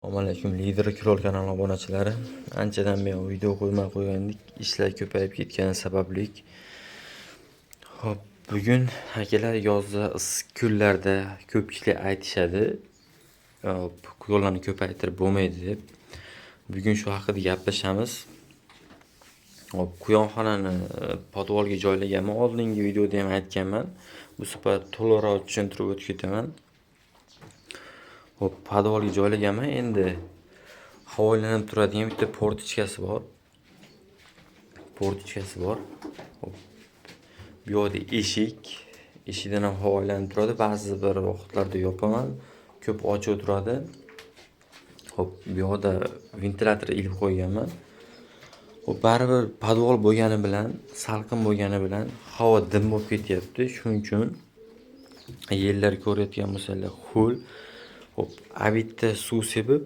Assalomu alaykum Lider Kirol kanali obunachilari. Anchadan buyon video qo'ymay qo'ygandik, ishlar ko'payib ketgani sababli. Xo'p, bugun akalar yozda issiq kunlarda ko'pchilik aytishadi, quyonlarni ko'paytirib bo'lmaydi deb. Bugun shu haqida gaplashamiz. Xo'p, quyonxonani podvalga joylaganman. Oldingi videoda ham aytganman. Bu safar to'liqroq tushuntirib o'tib ketaman. Xo'p, podvalga joylaganman. Endi havolanib turadigan bitta portichkasi bor. Portichkasi bor. Xo'p, bu yoqda eshik. Eshikdan ham havo aylanib turadi. Ba'zi bir vaqtlarda yopaman. Ko'p ochiq turadi. Xo'p, bu yoqda ventilyator ilib qo'yganman. Xo'p, baribir podval bo'lgani bilan, salqin bo'lgani bilan havo dim bo'lib ketyapti. Shuning uchun yellar ko'rayotgan bo'lsanglar, ho'l. Xo'p, abitda suv sepib,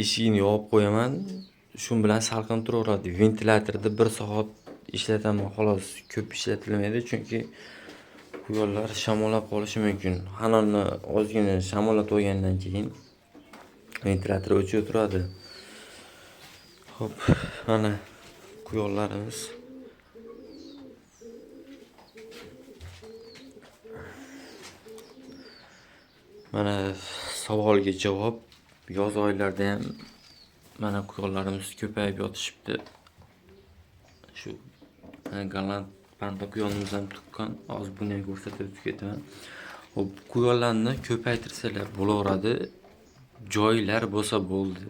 eshigini yopib qo'yaman. Shu bilan salqin turaveradi. Ventilyatorda 1 soat ishlataman, xolos, ko'p ishlatilmaydi, chunki quyonlar shamollab qolishi mumkin. Xonani ozgina shamollatib olgandan keyin ventilyator o'chib turadi. Xo'p, mana quyonlarimiz. Mana savolga javob. Yoz oylarida ham mana quyonlarimiz ko'payib yotishibdi. Shu golland panda quyonimiz ham tuqqan. Hozir buni ham ko'rsatib o'tib ketaman. Xo'p, quyonlarni ko'paytirsalar bo'laveradi. Joylar bo'lsa bo'ldi.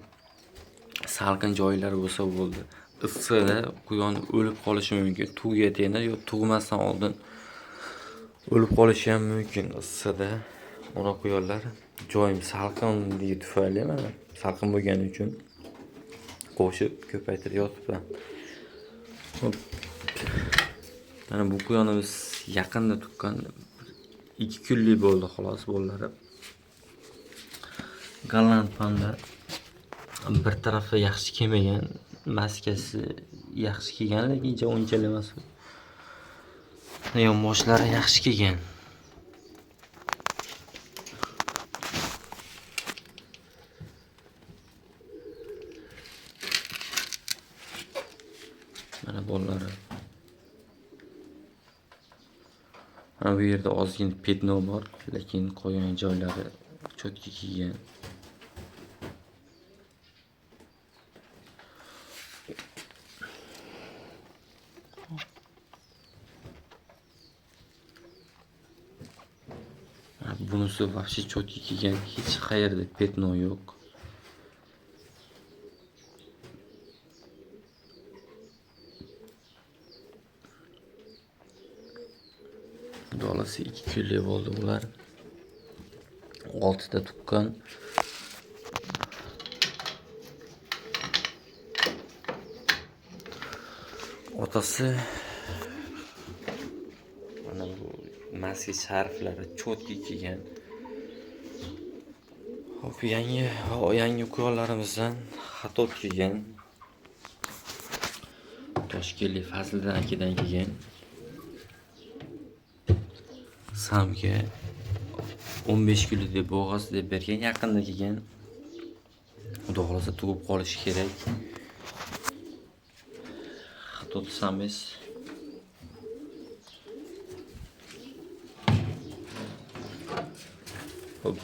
Salqin joylar bo'lsa bo'ldi. Issiqda quyon o'lib qolishi mumkin. Tug'ayotganda yo tug'masdan oldin o'lib qolishi ham mumkin issiqda. Ona quyonlar joyim salqinligi tufayli, mana salqin bo'lgani uchun qo'shib ko'paytirib yotibman. Xo'p, mana bu quyonimiz yaqinda tuqqan, 2 kunlik bo'ldi xolos bolalari. Golland panda bir tarafi yaxshi kelmagan, maskasi yaxshi kelgan, lekin unchalik emas. Yonboshlari yaxshi kelgan. Mana bolalari. Mana bu yerda ozgina petno bor, lekin qolgan joylari cho'tki kiygan. Bunisi vahshiy cho'tki kiygan, hech qayerda petno yo'q. Dolasi 2 kunlik bo'ldi ular. 6 ta tuqqan. Otasi mana bu maska sharflari cho'tki kiygan. Xo'p, yangi quyonlarimizdan xatot kelgan. Toshkentlik Fazliddin akadan kelgan. Samga 15 kunlik deb bo'g'az deb bergan, yaqinda kelgan. Xudo xolasa tug'ib qolishi kerak. Xatot sames. Xo'p,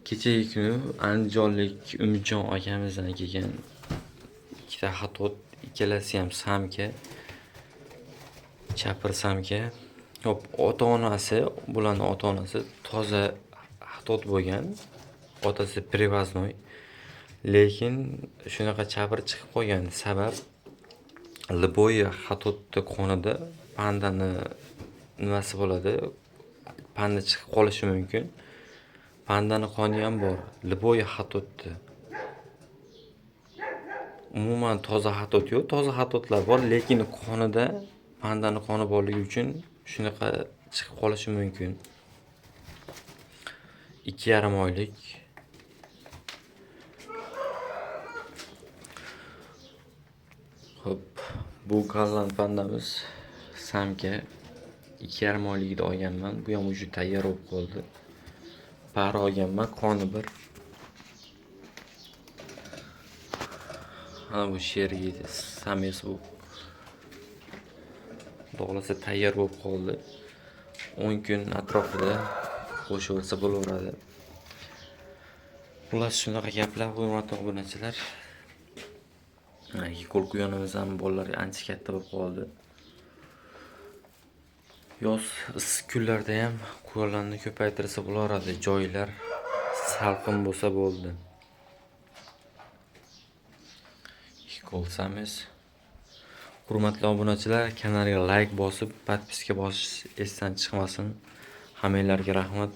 kechagi kuni Andijonlik Umidjon akamizdan kelgan ikkita xatot, ikkalasi ham samka, chapir samka. Xo'p, ota-onasi, bularning ota-onasi toza xatot bo'lgan. Otasi privaznoy. Lekin shunaqa chapir chiqib qolgan. Sabab liboyi xatotni qonida pandani nimasi bo'ladi? Panda chiqib qolishi mumkin. Pandani qoni ham bor. Liboyi xatotni. Umuman toza xatot yo'q. Toza xatotlar bor, lekin qonida pandani qoni borligi uchun shunaqa chiqib qolishi mumkin. 2,5 oylik. Xo'p, bu golland pandamiz samka 2,5 oyligida olganman. Bu ham уже tayyor bo'lib qoldi. Par olganman, qoni bir. Mana bu sherigi самец bu. Xudo xohlasa tayyor bo'lib qoldi. 10 kun atrofida qo'shilsa bo'laveradi. Xullas, shunaqa gaplar, hurmatli obunachilar. Qo'l quyonimiz ham bolalari ancha katta bo'lib qoldi. Yoz issiq kunlarda ham quyonlarni ko'paytirsa bo'laveradi. Joylar salqin bo'lsa bo'ldi. Qo'l самец. Hurmatli obunachilar, kanalga like bosib, подписка bosish esdan chiqmasin. Hammanglarga rahmat.